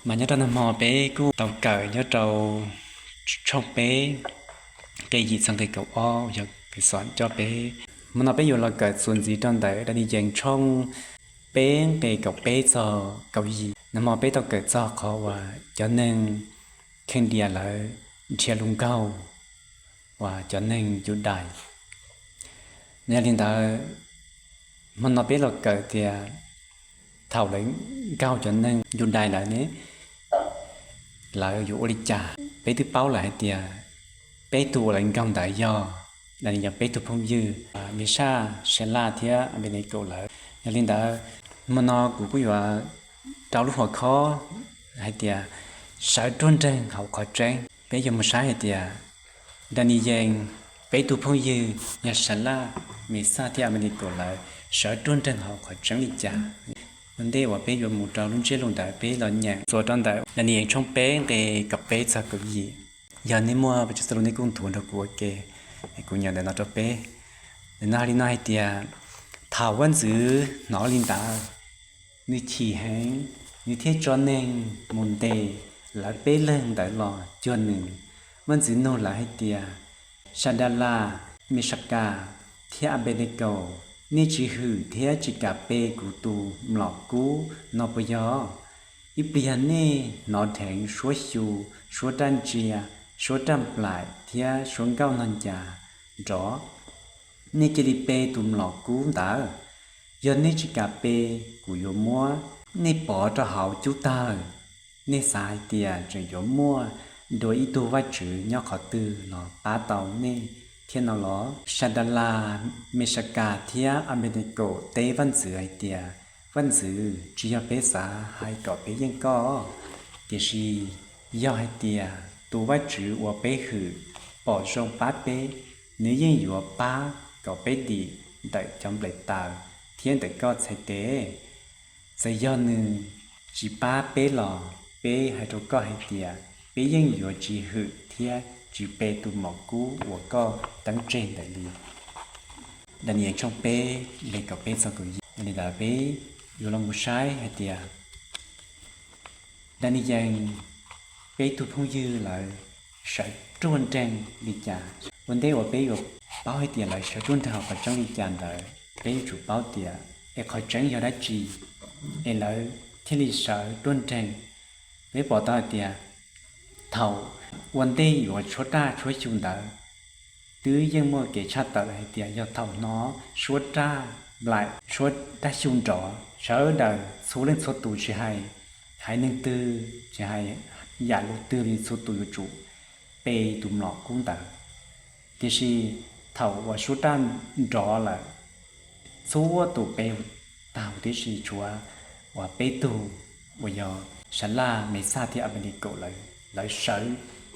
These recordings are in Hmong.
Mas nyob rau nag hmo peb kuj tau kawm nyob rau tshooj peb, nqe yim txog nqe kaum ob, yog Khetos coj peb. Hmo no peb yuav los kawm txuas ntxiv rau ntawm Daniyees tshooj peb nqe kaum peb txog kaum yim. Nag hmo peb tau kawm txog qhov uas cov neeg Khendias lawv nrhiav lus nkaug uas cov neeg Yudais. Yog li ntawd, hmo no peb los kawm tias thaum lawv nkaug cov neeg Yudais lawv ne, lawv yuav ua li cas? Peb twb paub lawm hais tias peb tug uas lawv nkaug ntawd yog, Daniyees peb tug phooj ywg, Mishaj, Selaj thiab Anpenekas lawv. Yog li ntawd, hmo no kuv kuj yuav rau lub hom khob hais tias sawv ruaj nreeg hauv qhov tseeb. Peb yuav mus saib hais tias Daniyees peb tug phooj ywg yog Selaj, Mishaj thiab Anpenekas lawv sawv ruaj nreeg hauv qhov tseeb li cas. Ua ntej uas peb yuav mus rau lub ntsiab lus ntawd, peb los nyeem txuas rau ntawm Daniyees tshooj peb nqe kaum peb txog kaum yim. Yog nej muaj Vajtswv txoj lus nej kuj nthuav nrog kuv ua ke, kuv nyeem ntawm no rau peb. Ntawm no hais li no hais tias, thaum vaj ntxwv hnov li ntawd, nws chim heev, nws thiaj tso neeg mus ntes lawv peb leeg ntawd los cuag nws. Vaj ntxwv nug lawv hais tias, Sadalas, Mesakas thiab Anpenekas, nej tsis hwm thiab tsis kam pe kuv tus mlom kub no puas yog? Ib pliag nej hnov dheev suab xyu, suab raj ntsia, suab raj nplaim thiab suab nkauj nog ncas nrov, nej cia li pe tus mlom kub ntawd. Yog nej tsis kam pe, kuv yuav muab nej pov rau hauv cub tawg. Nej xav hais tias tseem yuav muaj dua ib tug vaj tswv nyob qhov twg los pab tau nej thiab no los? Sadalas, Mesakas thiab Anpenekas teb vaj ntxwv hais tias, Vaj ntxwv, tsis yog peb xav hais kom peb yeej koj, tiam sis yog hais tias tus vaj tswv uas peb hwm pom zoo pab peb, nws yeej yuav pab kom peb dim ntawm cov nplaim taws thiab ntawm koj txhais tes. Txawm yog nws tsis pab peb los peb hais rau koj hais tias peb yeej yuav tsis hwm thiab tsis pe tus mlom kub uas koj teeb tseg ntawd li. Daniyees tshooj peb nqe kaum peb txog kaum yim. Yog li ntawd peb yuav los mus saib hais tias Daniyees peb tug phooj ywg lawv sawv ruaj nreeg li cas. Ua ntej uas peb yuav paub hais tias lawv sawv ruaj nreeg hauv qhov tseeb li cas ntawd, peb yuav tsum paub tias es qhov tseeb yog dab tsi es lawv thiaj li sawv ruaj nreeg. Peb pom tau hais tias thaum ua ntej yuav tshuab raj tshuab xyu ntawd, twb yeej muaj kev tshaj tawm hais tias yog thaum hnov suab raj nplaim, suab raj xyu nrov, sawv daws txhua leej txhua tus tsis hais haiv neeg twg, tsis hais yam lus twg li, txhua tus yuav tsum pe tus mlom kub ntawd. Tiam sis thaum uas suab raj nrov lawm, txhua tus pe tag huv tib si, tshuav uas peb tug uas yog Salaj, Mesaj thiab Anpenikas lawv, lawv sawv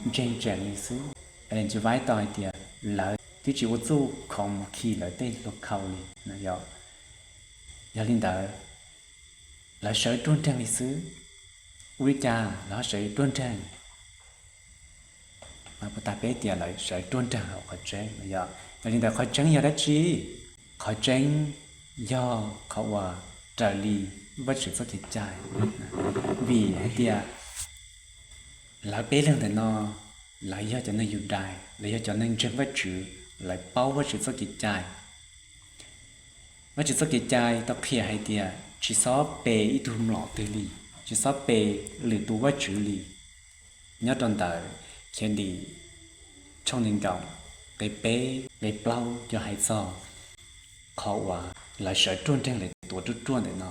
ntseeg tsees li xwb. Ellen G. White tau hais tias lawv twb tsis ua txuj khoov mus khi lawv tej hluas khau li. Yog li ntawd, lawv sawv ruaj nreeg li xwb. Ua li cas lawv ho sawv ruaj nreeg? Mas puas tas peb tias lawv sawv ruaj nreeg hauv qhov tseeb? Yog li ntawd, qhov tseeb yog dab tsi? Qhov tseeb yog qhov uas raws li Vajtswv txoj kev cai. Vim hais tias lawv peb leeg ntawm no, lawv yog cov neeg Yudais, lawv yog cov neeg ntseeg Vajtswv, lawv paub Vajtswv txoj kev cai. Vajtswv txoj kev cai tau qhia hais tias tsis txhob pe ib tug mlom twg li, tsis txhob pe lwm tus vaj tswv li. Nyob rau ntawm Khiavdim tshooj nees nkaum, nqe peb, nqe plaub yog hais txog qhov uas lawv sawv ruaj nreeg lawv tuav ruaj ruaj ntawm no.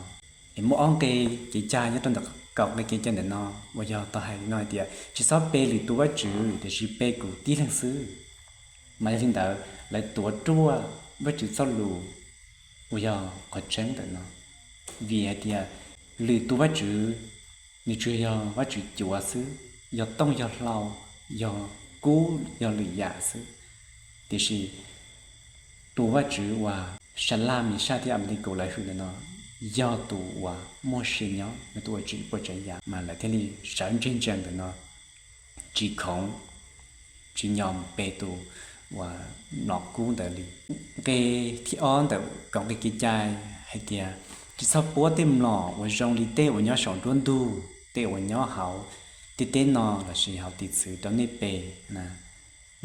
Es muaj ob nqe kev cai nyob rau ntawm kaum nqe kev cai ntawm no uas yog tau hais li no hais tias tsis txhob pe lwm tus vaj tswv, tiam sis pe kuv tib leeg xwb. Mas yog li ntawd, lawv tuav ruaj Vajtswv txoj lus uas yog qhov tseeb ntawm no. Vim hais tias lwm tus vaj tswv, nws tsuas yog vaj tswv cuav xwb, yog tooj yog hlau, yog kub yog lwm yam xwb. Tiam sis tus Vajtswv uas Salaj, Mesaj thiab Anpenikas lawv hwm ntawm no yog tus uas muaj sia nyob, yog tus uas tsim puas tsav yam, mas lawv thiaj li sawv ntseg ntsees ntawm no, tsis khoov, tsis nyom pe tus uas mlom kub ntawd li. Nqe thib ob ntawm kaum nqe kev cai hais tias tsis txhob puab tej mlom uas zoo li tej uas nyob saum nruab ntug. tej uas nyob hauv tej teb no lossis hauv tej txwv rau nej pe na.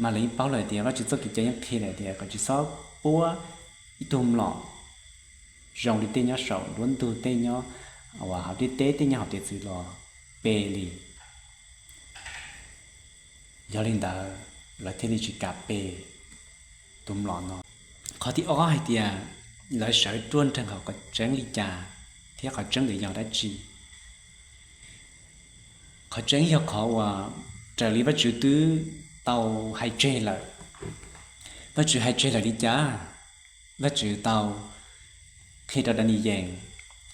Mas lawv yeej paub lawm tias Vajtswv txoj kev cai yeej qhia lawm tias kom tsis txhob puab ib tug mlom zoo li tej nyob saum nruab ntug, tej nyob uas hauv tej teb, tej nyob hauv tej txwv los pe li. Yog li ntawd, lawv thiaj li tsis kam pe tus mlom no. Qhov thib ob hais tias lawv sawv ruaj nreeg hauv qhov tseeb li cas thiab qhov tseeb ntawd yog dab tsi. Qhov tseeb yog qhov uas raws li Vajtswv twb tau hais tseg lawm. Vajtswv hais tseg lawm li cas? Vajtswv tau qhia rau Daniyees,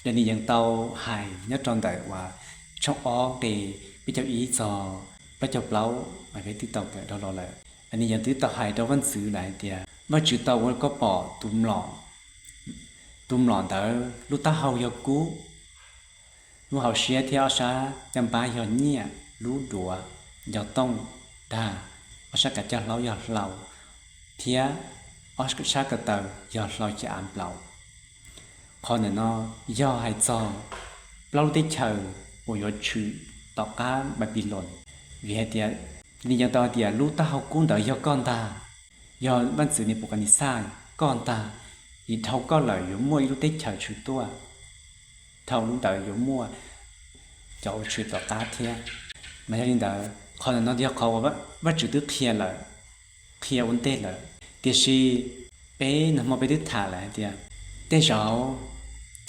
Daniyees tau hais nyob rau ntawm uas tshooj ob nqe peb caug ib txog peb caug plaub, peb twb tau kawm dhau los lawm. Daniyees twb tau hais rau vaj ntxwv lawm hais tias Vajtswv tau ua koj pom tus mlom, tus mlom ntawd lub taub hau yog kub, lub hauv siab thiab ob sab caj npab yog nyiaj, lub duav yog tooj, dag, ob sab kav coj hlaub yog hlau, thiab ob sab ko taw yog hlau xya av nplaum. Qhov ntawm no yog hais txog plaub lub teb chaws uas yuav tshwm tom qab Npanpiloos. Vim hais tias, nws yeej tau hais tias lub taub hau kub ntawd yog koj ntag, yog vaj ntxwv Nenpukajnexaj koj ntag, vim dhau koj lawm yuav muaj ib lub teb chaws tshwm tuaj, dhau lub ntawd yuav muaj cov uas tshwm tom qab thiab. Mas yog li ntawd, qhov ntawm no yog qhov uas Vajtswv twb qhia lawm, qhia ua ntej lawm. Tiam sis peb nag hmo peb twb tham lawm hais tias, tej zaum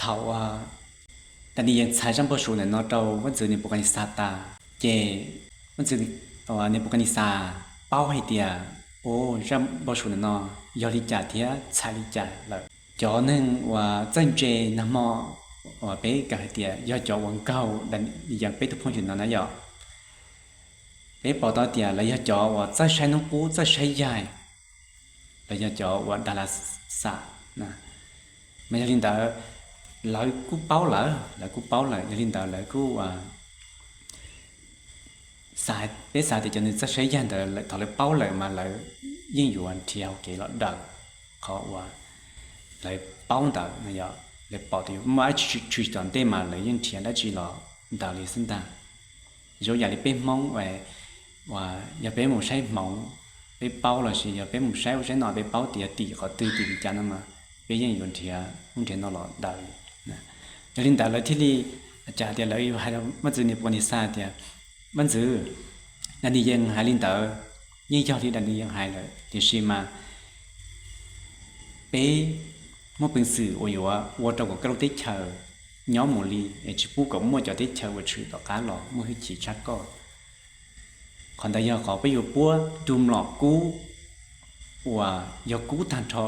thaum uas Daniyees txhais zaj npau suav ntawm no rau vaj ntxwv Nenpukajnexas tas, ces vaj ntxwv Nenpukajnexas paub hais tias, u, zaj npau suav ntawm no yog li cas thiab txhais li cas lawm. Cov neeg uas txawj ntse nag hmo uas peb kawm hais tias yog cov uas nkaug Daniyees peb tus phooj ywg no na yom, peb pom tau tias lawv yog cov uas txawj saib hnub qub, txawj saib yaig, lawv yog cov uas das las xam. Mas yog li ntawd, lawv kuj paub lawm, lawv kuj paub lawm, yog li ntawd lawv kuj xav, peb xav tias cov neeg txawj saib yaig ntawd thaum lawv paub lawm mas lawv yeej yuav nrhiav hauv kev los daws qhov uas lawv paub ntawd no yom. Lawv pom tias yuav muaj dab tsi tshwm tom ntej mas lawv yeej nrhiav dab tsi los daws li xwb ntag. Zoo yam li peb Hmoob uas yog peb mus saib hmoov, peb paub lossis yog peb mus saib ub saib no peb paub tias tim qhov twg tim li cas no mas peb yeej yuav nrhiav ub nrhiav no los daws li. Yog li ntawd lawv thiaj li, cas tias lawv yuav hais rau vaj ntxwv Nenpukajnexas tias, vaj ntxwv, Daniyees hais li ntawd, yeej yog li Daniyees hais lawm, tiam sis mas peb muaj peev xwm uas yuav ua rau kom koj lub teb chaws nyob mus li es tsis pub kom muaj cov teb chaws uas tshwm tom qab los muaj hwj chim tshaj koj. Qhov ntawd yog qhov peb yuav puab tus mlom kub uas yog kub tag nrho,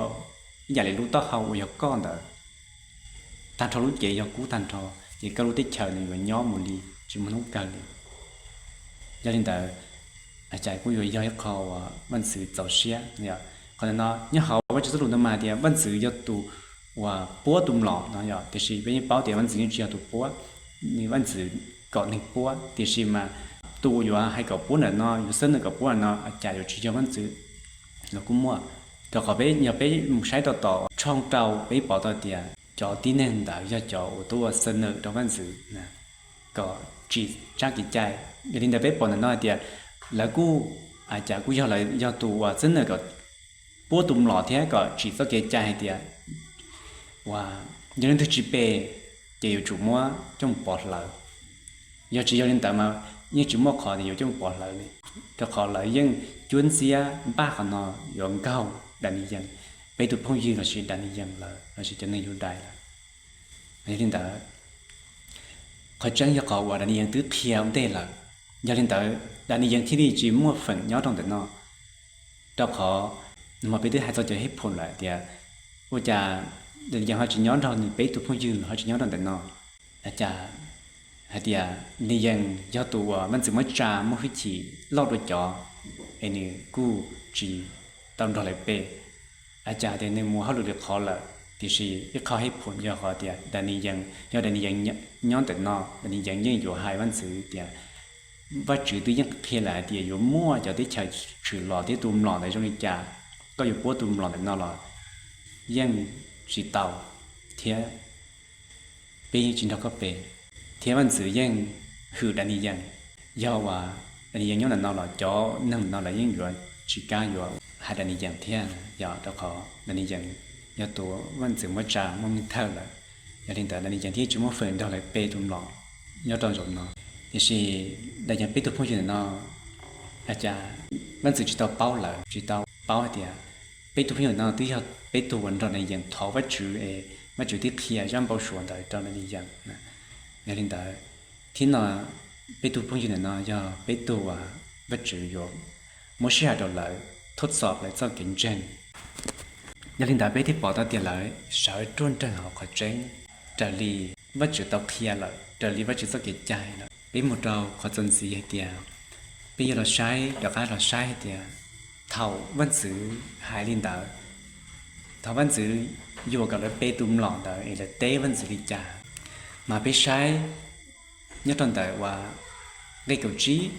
ib yam li lub taub hau uas yog koj ntawd, tag nrho lub cev yog kub tag nrho, ces koj lub teb chaws nws yuav nyob mus li tsis muaj hnub kawg li. Yog li ntawd, cas kuj yuav yog ib qho uas vaj ntxwv txaus siab. Qhov ntawm no nyob hauv Vajtswv txoj lus no mas hais tias vaj ntxwv yog tus uas puab tus mlom no yom, tiam sis peb yeej paub tias vaj ntxwv yeej tsis yog tus puab, nws vaj ntxwv kom neeg puab, tiam sis mas tus uas yuav hais kom puab ntawm no, yuav xab nawm kom puab ntawm no cas yuav tsis yog vaj ntxwv los kuj muaj. Rau qhov peb, yog peb mus saib rau tom tshooj rau peb pom tau tias cov tib neeg ntawd yog cov uas tuaj xab nawm rau vaj ntxwv kom tsim tsab kev cai. Yog li ntawd peb pom ntawm no hais tias lawv kuj, cas kuj yog lawv yog tus uas xab nawm kom puab tus mlom thiab kom tsim txoj kev cai hais tias uas yog leej twg tsis pe ces yuav tsum muab coj mus pov hlawv. Yog tsis yog li ntawd mas yeej tsis muaj qhov tias yuav coj mus pov hlawv li, rau qhov lawv yeej cuab ntxiab npaj qhov no yuav nkaug Daniyees, peb tus phooj ywg lossis Daniyees lawv lossis cov neeg Yudais lawm. Yog li ntawd, qhov tseeb yog qhov uas Daniyees twb qhia ua ntej lawm. Yog li ntawd Daniyees thiaj li tsis muaj feem nyob rau ntawm no, rau qhov nag hmo peb twb hais txog cov hej phoom lawm tias ua cas Daniyees ho tsis nyob nrog nws peb tug phooj ywg los ho tsis nyob rau ntawm no. Cas hais tias Daniyees yog tus uas vaj ntxwv muab tsa muaj hwj chim loj dua cov, es nws kuj tsis tau nrog lawv pe. Cas hais tias nws mus hauj lwm lwm qhov lawm, tiam sis ib qho hej phoom yog qhov tias Daniyees, yog Daniyees nyob ntawm no, Daniyees yeej yuav hais vaj ntxwv tias Vajtswv twb yeej qhia lawm hais tias yuav muaj cov teb chaws tshwm los thiab tus mlom ntawd zoo li cas, koj yuav puab tus mlom ntawm no los yeej tsis tau, thiab peb yeej tsis nrog koj pe. Thiab vaj ntxwv yeej hwm Daniyees. Yog uas Daniyees nyob ntawm no los cov neeg ntawm no lawv yeej yuav tsis kam yuav hais Daniyees thiab, yog rau qhov Daniyees yog tus vaj ntxwv muab tsa muaj npej thawj lawm. Yog li ntawd Daniyees thiaj tsis muaj feem nrog lawv pe tus mlom nyob rau zaum no. Tiam sis Daniyees peb tug phooj ywg ntawm no, a cas vaj ntxwv tsis tau paub lawm, tsis tau paub hais tias peb tug phooj ywg ntawm no twb yog peb tug uas nrog Daniyees thov Vaj Tswv es Vaj Tswv thiaj qhia zaj npau suav ntawd rau Daniyees. Yog li ntawd, thiab no peb tug phooj ywg ntawm no yog peb tug uas Vaj Tswv yuav muab sij hawm rau lawv thub txom lawv txoj kev ntseeg. Yog li ntawd peb thiaj pom tau tias lawv sawv ruaj nreeg hauv qhov tseeb, raws li Vaj Tswv tau qhia lawm, raws li Vaj Tswv txoj kev cai lawm. Peb mus rau qhov txuas ntxiv hais tias, peb yuav los saib, rov qab los saib hais tias thaum vaj ntxwv hais li ntawd, thaum vaj ntxwv yuam kom lawv pe tus mlom ntawd es lawv teb vaj ntxwv li cas, mas peb saib nyob rau ntawm uas nqe kaum tsib,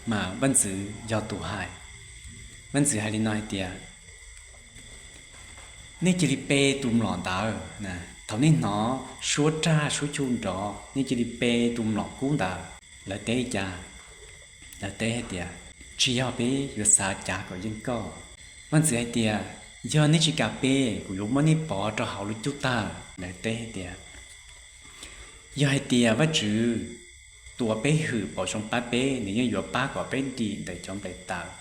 mas vaj ntxwv yog tus hais. Vaj ntxwv hais li no hais tias, nej cia li pe tus mlom ntawd, thaum nej hnov suab raj suab cub nrov nej cia li pe tus mlom kub ntawd. Lawv teb li cas? Lawv teb hais tias, tsis yog, peb yuav xav cav kom yeej koj. Vaj ntxwv hais tias, yog nej tsis kam pe, kuv yuav muab nej pov rau hauv lub cub tawg. Lawv teb hais tias, yog hais tias Vaj Tswv tus uas peb hwm pom zoo pab peb, nws yeej yuav pab kom peb dim ntawm cov nplaim taws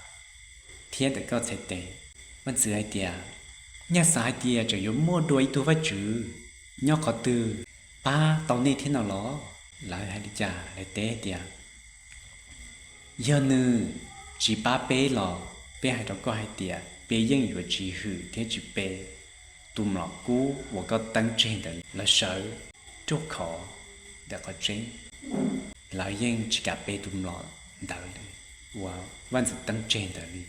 thiab ntawm koj txhais tes. Vaj ntxwv hais tias, nyaj xav hais tias tseem yuav muaj dua ib tug Vaj Tswv nyob qhov twg pab tau nej thiab no los? Lawv hais li cas? Lawv teb tias, yog nws tsis pab peb los peb hais rau koj hais tias peb yeej yuav tsis hwm thiab tsis pe tus mlom kub uas koj teeb tseg ntawd. Lawv sawv ruaj khov ntawm qhov tseeb, lawv yeej tsis kam pe tus mlom ntawd li, uas vaj ntxwv teeb tseg ntawd li.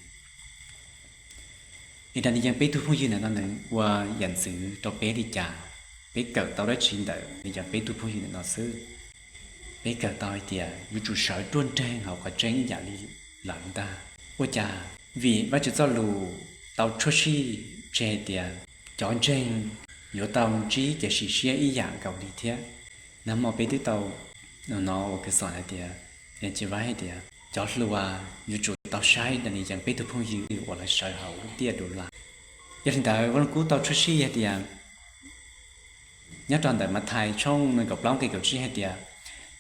Es Daniyees peb tug phooj ywg ntawm no nws ua yam ntxwv rau peb li cas? Peb kawm tau dab tsi ntawm Daniyees peb tug phooj ywg ntawm no xwb? Peb kawm tau hais tias yuav tsum sawv ruaj nreeg hauv qhov tseeb ib yam li lawv ntag. Ua cas vim Vaj Tswv txoj lus tau tshuab sij tseg hais tias cov ntseeg yuav tau ntsib kev sim siab ib yam nkaus li thiab. Nag hmo peb twb tau hnov uas Khetos hais tias, Jan Cis Vais hais tias cov hluas yuav tsum tau saib Daniyees peb tug phooj ywg uas lawv sawv hauv lub tiaj Dulas. Yog li ntawd Vaj Lug Kub tau tshuab sij hais tias nyob rau ntawm Mathais tshooj nees nkaum plaub nqe kaum tsib hais tias,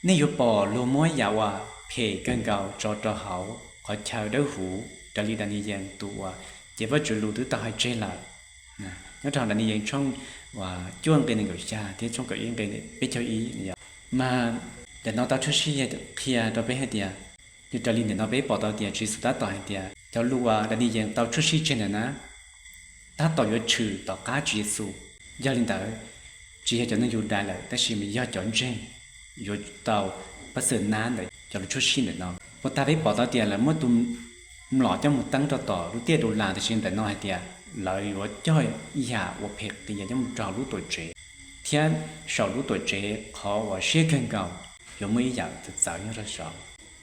nej yuav pom luag muab yam uas phem kawg nkaus tso rau hauv qhov chaw dawb huv raws li Daniyees tus uas cev Vaj Tswv lus twb tau hais tseg lawm. Nyob rau hauv Daniyees tshooj cuaj nqe nees nkaum xya thiab tshooj kaum ib nqe peb caug ib, mas ntawm no tau tshuab sij qhia rau peb hais tias, yog raws li ntawm no peb pom tau tias Tswv Yexus tab tom hais tias cov lus uas Daniyees tau tshuab sij tseg ntawm na tab tom yuav tshwm tom qab Tswv Yexus. Yog li ntawd, tsis yog cov neeg Yudais lawm tab sis mas yog cov ntseeg yuav tau pab xwm nab ntawm cov lus tshuab sij ntawm no. Puas tas peb pom tau tias lawv muab tus mlom coj mus teeb rau tom lub tiaj Dulas, tiam sis ntawm no hais tias lawv yuav coj ib yam uas phem qias coj mus rau hauv lub tuam tsev, thiab saum lub tuam tsev qhov uas siab kawg nkaus yuav muaj ib yam txawv txawv nyob rau saud.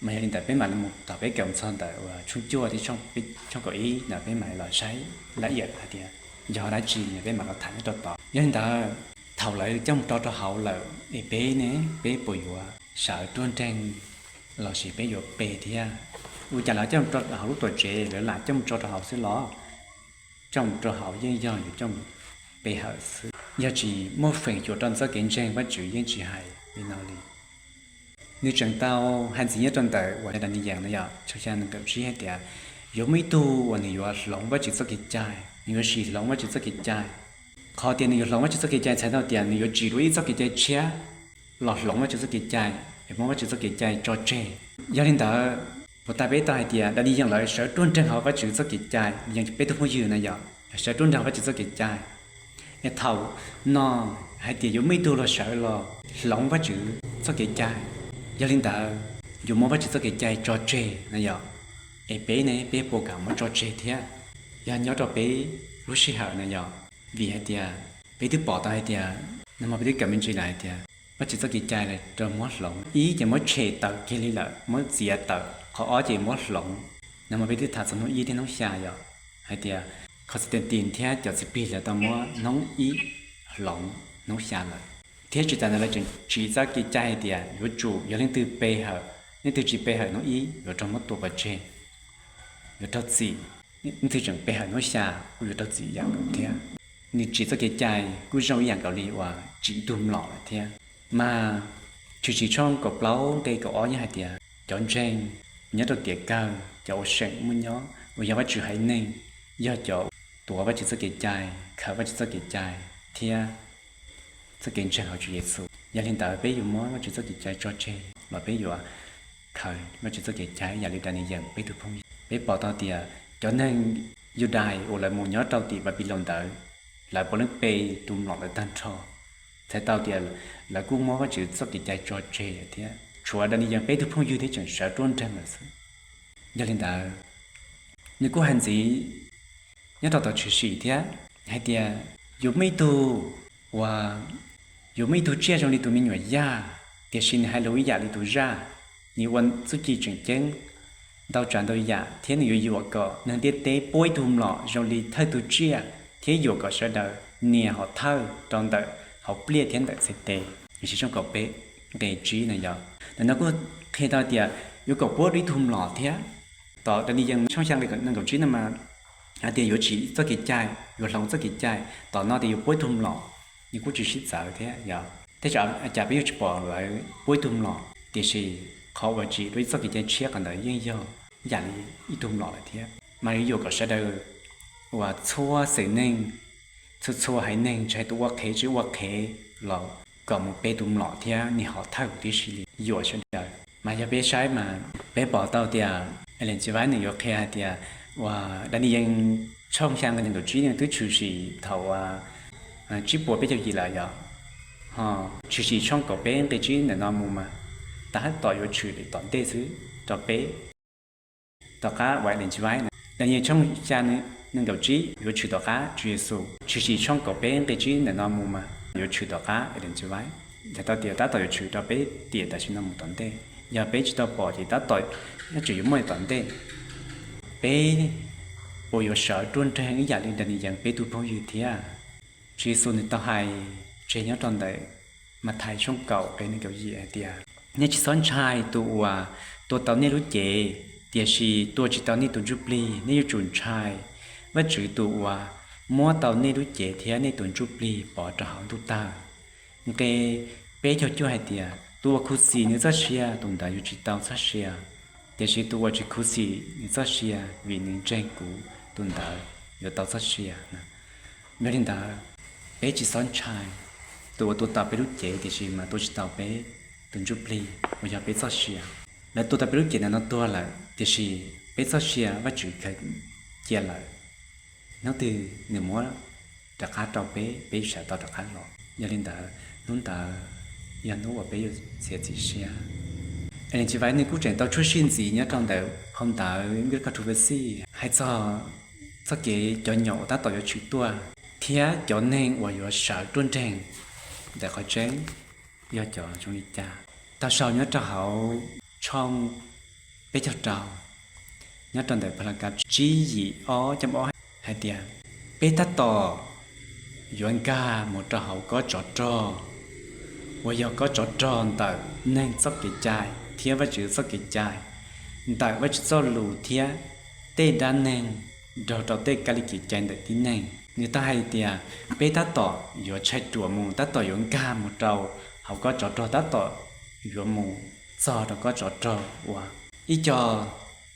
Mas yog li ntawd peb mam li mus thaum peb kawm txog ntawm uas tshooj cuaj thiab tshooj kaum ib ntawd peb mam li los saib laj iam hais tias yog dab tsi, peb mam los tham nyob rau tod. Yog li ntawd, thaum lawv coj mus rau rau hauv lawm es peb ne, peb puas yuav sawv ruaj nreeg lossis peb yuav pe thiab? Ua cas lawv coj mus rau hauv lub tuam tsev, lawv lam coj mus tso rau hauv xwb los? Coj mus rau hauv yeej yog yuav coj mus pe hawm xwb, yog tsis muaj feem xyuam rau txoj kev ntseeg Vajtswv yeej tsis hais li no li. Nws tseem tau hais ntxiv nyob rau ntawm uas Daniyees no yog tshooj xya nees nkaum tsib hais tias yuav muaj ib tug uas nws yuav hloov Vajtswv txoj kev cai, nws yuav sim hloov Vajtswv txoj kev cai. Qhov tias nws yuav hloov Vajtswv txoj kev cai txhais tau tias nws yuav tsim dua ib txoj kev cai tshiab los hloov Vajtswv txoj kev cai es muab Vajtswv txoj kev cai tso tseg. Yog li ntawd, puas tas peb tau hais tias Daniyees lawv sawv ruaj nreeg hauv Vajtswv txoj kev cai, yeej peb tug phooj ywg na yog sawv ruaj nreeg hauv Vajtswv txoj kev cai, es thaum no hais tias yuav muaj ib tug los sawv los hloov Vajtswv txoj kev cai. Yog li ntawd, yuav muab Vajtswv txoj kev cai tso tseg na yog, es peb ne, peb puas kam muab tso tseg thiab? Yog nyob rau peb lub sij hawm na yog, vim hais tias peb twb pom tau hais tias, nag hmo peb twb kawm me ntsis lawm hais tias Vajtswv txoj kev cai lawv raug muab hloov, ib ces muab tshem tawm kiag li lawm, muab txiav tawm, qhov ob ces muab hloov. Nag hmo peb twb tham txog hnub ib thiab hnub xya yog hais tias Constantine thiab cov txiv plig lawv tau muab hnub ib hloov hnub xya lawm. Thiab tsis tas ntawd lawv tseem tsim txoj kev cai hais tias yuav tsum yog leej twg pe hawm, leej twg tsis pe hawm hnub ib yuav raug muab tua pov tseg, yuav raug txim. Leej twg tseem pe hawm hnub xya kuj yuav raug txim ib yam nkaus thiab. Nws tsim txoj kev cai kuj zoo ib yam nkaus li uas tsim ib tug mlom lawm thiab. Mas Tshwm Sim tshooj kaum plaub nqe kaum ob nyob hais tias cov ntseeg nyob rau tiam kawg, cov uas seem muaj nyob uas yog Vajtswv haiv neeg, yog cov tuav Vajtswv txoj kev cai, khaws Vajtswv txoj kev cai thiab txoj kev ntseeg hauv Tswv Yexus. Yog li ntawd peb yuav muab Vajtswv txoj kev cai tso tseg los peb yuav khaws Vajtswv txoj kev cai ib yam li Daniyees peb tug phooj ywg. Peb pom tau tias cov neeg Yudais uas lawv mus nyob rau tim Npanpiloos ntawd, lawv puav leej pe tus mlom ntawd tag nrho, txhais tau tias lawv kuj muab Vajtswv txoj kev cai tso tseg thiab. Tshuav Daniyees peb tug phooj ywg thiab tseem sawv ruaj nreeg lawm xwb. Yog li ntawd, nws kuj hais ntxiv nyob rau tom Tshwm Sim thiab hais tias yuav muaj ib tug uas, yuav muaj ib tug tsiaj zoo li tus me nyuam yaj, tiam sis nws hais lus ib yam li tus zaj. Nws ua txuj ci tseem ceeb ntau tsav ntau yam thiab nws yuav yuam kom neeg ntiaj teb puab ib tug mlom zoo li thawj tug tsiaj thiab yuam kom sawv daws nias hom thawj rau ntawm hauv pliaj thiab ntawm txhais tes. Tshwm Sim tshooj kaum peb nqe tsib no yog, ntawm no kuj qhia tau tias yuav kom puab ib tug mlom thiab. Tom Daniyees tshooj xya nqe nees nkaum tsib no mas hais tias yuav tsim txoj kev cai, yuav hloov txoj kev cai, tom no tias yuav puab ib tug mlom. Nws kuj tsis sib txawv thiab yog, tej zaum cas peb yuav tsis pom lawv puab ib tug mlom, tiam sis qhov uas tsim dua ib txoj kev cai tshiab qhov ntawd yeej yog ib yam li ib tug mlom lawm thiab. Mas yuav yuam kom sawv daws uas txhua xeem neeg, txhua txhua haiv neeg, tsis hais tus ua qhev tsis ua qhev los kom mus pe tus mlom thiab nias hom thawj huv tib si li, yuam sawv daws. Mas yog peb saib mas peb pom tau tias Ellen G. White nws yuav qhia hais tias uas Daniyees tshooj xya nqe nees nkaum tsib nws twb tshwm sim thaum tsib puas peb caug yim lawm yog, ho Tshwm Sim tshooj kaum peb nqe tsib ntawm no mus mas tab tom yuav tshwm tom ntej xwb rau peb. Tom qab uas Ellen G. White na, Daniyees tshooj xya nees nkaum tsib yuav tshwm tom qab Tswv Yexus. Tshwm Sim tshooj kaum peb nqe tsib ntawm no mus mas yuav tshwm tom qab Ellen G. White, txhais tau tias tab tom yuav tshwm rau peb tiam tam sim no mus tom ntej. Yog peb tsis tau pom ces tab tom, tab tom yuav muaj tom ntej. Peb puas yuav sawv ruaj nreeg ib yam li Daniyees peb tug phooj ywg thiab? Tswv Yexus nws tau hais tseg nyob rau ntawm Mathais tshooj kaum nqe nees nkaum yim hais tias, nej tsis txhob ntshai tus uas tua tau nej lub cev, tiam sis tua tsis tau nej tus ntsuj plig. Nej yuav tsum ntshai Vajtswv tus uas muab tau nej lub cev thiab nej tus ntsuj plig pov rau hauv ntuj tawg. Nqe peb caug cuaj hais tias, tus uas khuv xim nws txoj sia, tus ntawd yuav tsis tau txoj sia, tiam sis tus uas tsis khuv xim nws txoj sia vim nws ntseeg kuv, tus ntawd yuav tau txoj sia. Yog li ntawd, peb tsis txhob ntshai tus uas tua tau peb lub cev tiam sis mas tua tsis tau peb tus ntsuj plig uas yog peb txoj sia. Lawv tua tau peb lub cev ntawm no tuag lawm tiam sis peb txoj sia Vajtswv khaws cia lawm. Hnub twg nws muab rov qab rau peb, peb sawv tau rov qab los. Yog li ntawd, hnub ntawd yog hnub uas peb yuav txiav txim siab. Ellen G. White nws kuj tseem tau tshuaj sij ntxiv nyob rau ntawm phau ntawv Great Controversy hais txog txoj kev cov nyom uas tab tom yuav tshwm tuaj thiab cov neeg uas yuav sawv ruaj nreeg ntawm qhov tseeb yog cov zoo li cas. Tau sau nyob rau hauv tshooj peb caug rau, nyob rau ntawm Pha La Kab tsib yim ob coj ob hais tias, peb tab tom yuav nkag mus rau hauv kob tsov rog uas yog kob tsov rog ntawm neeg txoj kev cai thiab Vajtswv txoj kev cai, ntawm Vajtswv txoj lus thiab tej dab neeg nrog rau tej kab lis kev cai ntawm tib neeg. Nws tau hais tias peb tab tom yuav tshaib ruam mus, tab tom yuav nkag mus rau hauv kob tsov rog, tab tom yuav mus txog rau kob tsov rog uas ib co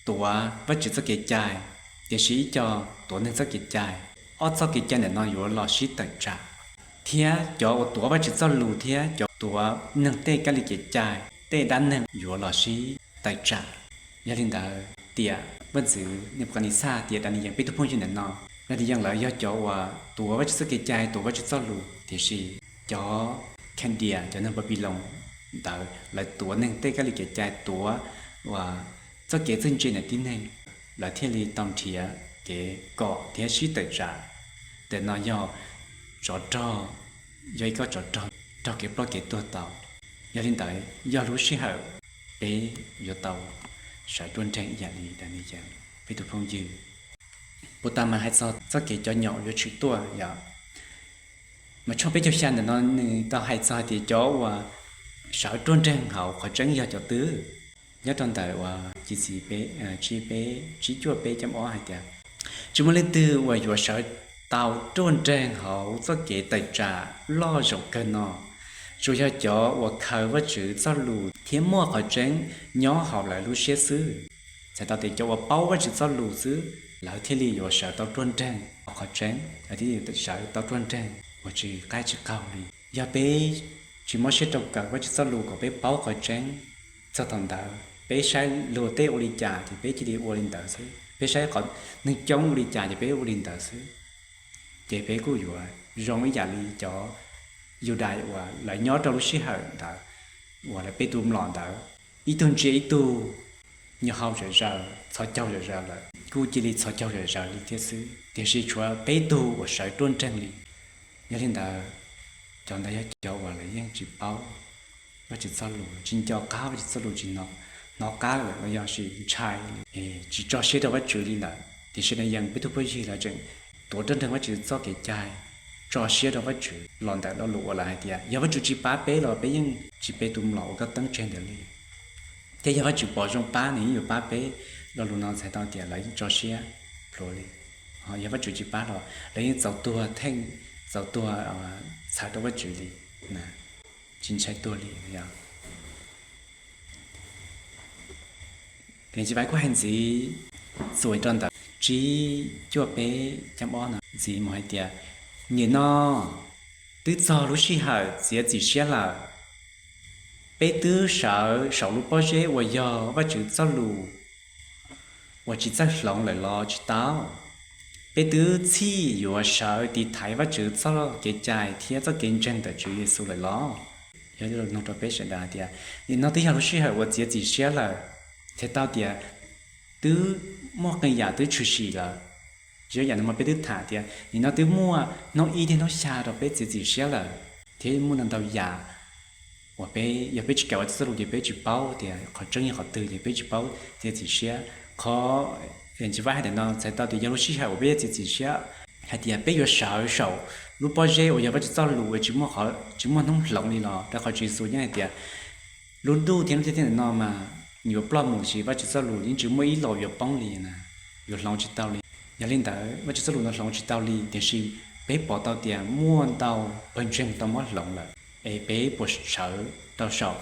tuav Vajtswv txoj kev cai, tiam sis ib co tuav neeg txoj kev cai. Ob txoj kev cai ntawm no yuav los sib tawm tsam, thiab cov uas tuav Vajtswv txoj lus thiab cov tuav neeg tej kab lis kev cai, tej dab neeg yuav los sib tawm tsam. Yog li ntawd, tiam vaj ntxwv Nepukajnexaj, tiam Daniyees peb tug phooj ywg ntawm no, Daniyees lawv yog cov uas tuav Vajtswv txoj kev cai, tuav Vajtswv txoj lus, tiam sis cov Khandias, cov neeg Npanpiloos ntawd, lawv tuav neeg tej kab lis kev cai, tuav uas txoj kev txawj ntse ntawm tib neeg, lawv thiaj li tau nrhiav kev kom thiab sib tawm tsam. Ntawm no yog tsov rog, yog ib kob tsov rog raug kev ploj kev tuag tau. Yog li ntawd, yog lub sij hawm peb yuav tau sawv ruaj nreeg ib yam li Daniyees peb tug phooj ywg. Puas tas mas hais txog txoj kev cov nyom yuav tshwm tuaj yom? Mas tshooj peb caug xya ntawm no nws tau hais txog hais tias cov uas sawv ruaj nreeg hauv qhov tseeb yog cov twg. Nyob rau ntawm uas cis xis peb, tsib peb, tsib cuaj peb coj ob hais tias, tsis muaj leej twg uas yuav sawv tau ruaj nreeg hauv txoj kev tawm tsam loj zaum kawg no, tsuas yog cov uas khaws Vajtswv txoj lus thiab muaj qhov tseeb nyob hauv lawv lub siab xwb. Txhais tau tias cov uas paub Vajtswv txoj lus xwb, lawv thiaj li yuav sawv tau ruaj nreeg hauv qhov tseeb, lawv thiaj li sawv tau ruaj nreeg uas tsis qaib tsis qaug li. Yog peb tsis muab siab rau kawm Vajtswv txoj lus kom peb paub qhov tseeb, txog thaum ntawd peb saib luag tej ua li cas ces peb cia li ua li ntawd xwb, peb saib qhov neeg coob ua li cas ces peb ua li ntawd xwb. Ces peb kuj yuav zoo ib yam li cov Yudais uas lawv nyob rau lub sij hawm ntawd uas lawv peb tus mlom ntawd, ib tug ntsia ib tug, nyo hau zom zaws, txhos caug zom zaws lawm, kuj cia li txhos caug zom zaws li thiab xwb, tiam sis tshuav peb tug uas sawv ruaj nreeg li. Yog li ntawd, cov ntawd yog cov uas lawv yeej tsis paub Vajtswv txoj lus, tsis nco qab Vajtswv txoj lus, tsis hnov qab lawm los yog sis ntshai, tsis tso siab rau Vajtswv li lawm. Tiam sis no yeej peb tug phooj ywg lawv tseem tuav ruaj nreeg Vajtswv txoj kev cai, tso siab rau Vajtswv los ntawm lo lus uas lawv hais tias yog Vajtswv tsis pab peb los peb yeej tsis pe tus mlom ua koj teeb tseg ntawd li. Thiab yog Vajtswv pom zoo pab nws yeej yuav pab peb. Lo lus no txhais tau tias lawv yeej tso siab plhuav li. Yog Vajtswv tsis pab los lawv yeej txaus tuag theej, txaus tuag txhawb rau Vajtswv li, tsis ntshai tuag li. Ntxiv Vais kuj hais ntxiv txuas rau ntawm tsib cuaj peb cam ob no ntxiv mus hais tias, nim no twb txog lub sij hawm txiav txim siab lawm. Peb twb sawv saum lub pob zeb uas yog Vajtswv txoj lus uas tsis txawj hloov lawm los tsis tau? Peb twb txhij yuav sawv tiv thaiv Vajtswv txoj kev cai thiab txoj kev ntseeg ntawm Tswv Yexus lawm los? Yog li no rau peb sawv daws hais tias, nim no twb yog lub sij hawm uas txiav txim siab lawm, txhais tau tias twb muaj qee yam twb tshwm sim lawm. Tsis yog yam no mas peb twb tham tias nim no twb muaj hnub ib thiab hnub xya rau peb txiav txim siab lawm, thiab muaj ntau ntau yam uas peb, yog peb tsis kawm Vajtswv txoj lus ces peb tsis paub tias qhov tseeb yog qhov twg ces peb tsis paub txiav txim siab. Qhov Ntxiv Vais hais tias no txhais tau tias yog lub sij hawm uas peb yuav txiav txim siab hais tias peb yuav sawv saum lub pob zeb uas yog Vajtswv txoj lus uas tsis muaj hnub hloov li los, rau qhov Tswv Yexus yeej hais tias lub ntuj thiab lub ntiaj teb ntawm no mas yuav ploj mus, tiam sis Vajtswv txoj lus yeej tsis muaj ib los yuav poob li na, yuav hloov tsis tau li. Yog li ntawd Vajtswv txoj lus no hloov tsis tau li, tiam sis peb pom tau tias muaj ntau pawg ntseeg tau muab hloov lawm, es peb puas sawv rau saum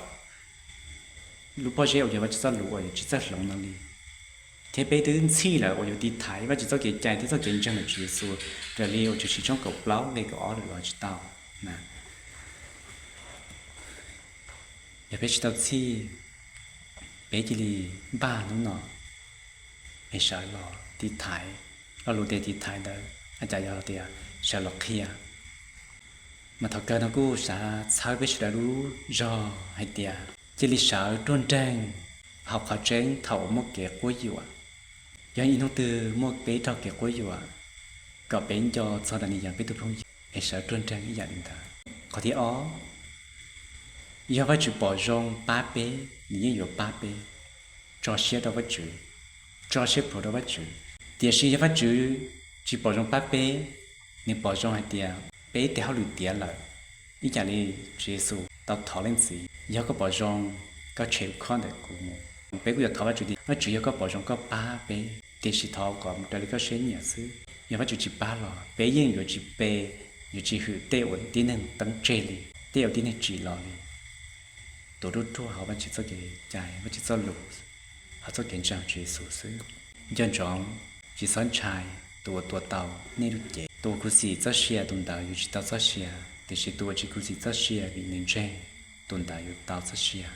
lub pob zeb uas yog Vajtswv txoj lus uas tsis txawj hloov no li? Thiab peb twb txhij lawm uas yuav tiv thaiv Vajtswv txoj kev cai thiab txoj kev ntseeg ntawm Tswv Yexus raws li uas Tshwm Sim tshooj kaum plaub nqe kaum ob lawm los tsis tau na? Yog peb tsis tau txhij, peb cia li npaj hnub no es sawv los tiv thaiv. Lo lus tias tiv thaiv ntawd, a cas yog tias sawv los qhia? Mas thaum kawg no kuj xav txhawb peb sawv daws lub zog hais tias cia li sawv ruaj nreeg hauv qhov tseeb thaum uas muaj kev quab yuam. Yog ib hnub twg muaj peb raug kev quab yuam, kom peb nco txog ntawm Nws yog peb tus phooj ywg es sawv ruaj nreeg ib yam li ntawd. Qhov thib ob, yog Vajtswv pom zoo pab peb, nws yeej yuav pab peb. Tso siab rau Vajtswv, tso siab plhuav rau Vajtswv. Tiam sis yog Vajtswv tsis pom zoo pab peb, nws pom zoo hais tias peb tes hauj lwm tiav lawm, ib yam li Tswv Yexus tau thov Leej Txiv, yog koj pom zoo, koj tshem lub khob ntawm kuv mus. Peb kuj yuav thov Vajtswv tias, Vajtswv, yog koj pom zoo koj pab peb, tiam sis thov kom mus raws li koj siab nyiam xwb. Yog Vajtswv tsis pab los peb yeej yuav tsis pe, yuav tsis hwm tej uas tib neeg teeb tseg li, tej uas tib neeg tsim los li. Tuav ruaj ruaj hauv Vajtswv txoj kev cai, Vajtswv txoj lus, hauv txoj kev ntseeg Tswv Yexus xwb. Nco ntsoov, tsis txhob ntshai tus uas tuav tau nej lub cev. Tus uas khuv xim txoj sia, tus ntawd yuav tsis tau txoj sia, tiam sis tus uas tsis khuv xim txoj sia vim nws ntseeg, tus ntawd yuav tau txoj sia.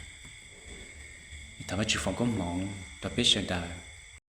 Thov Vajtswv foom koob hmoov rau peb sawv daws,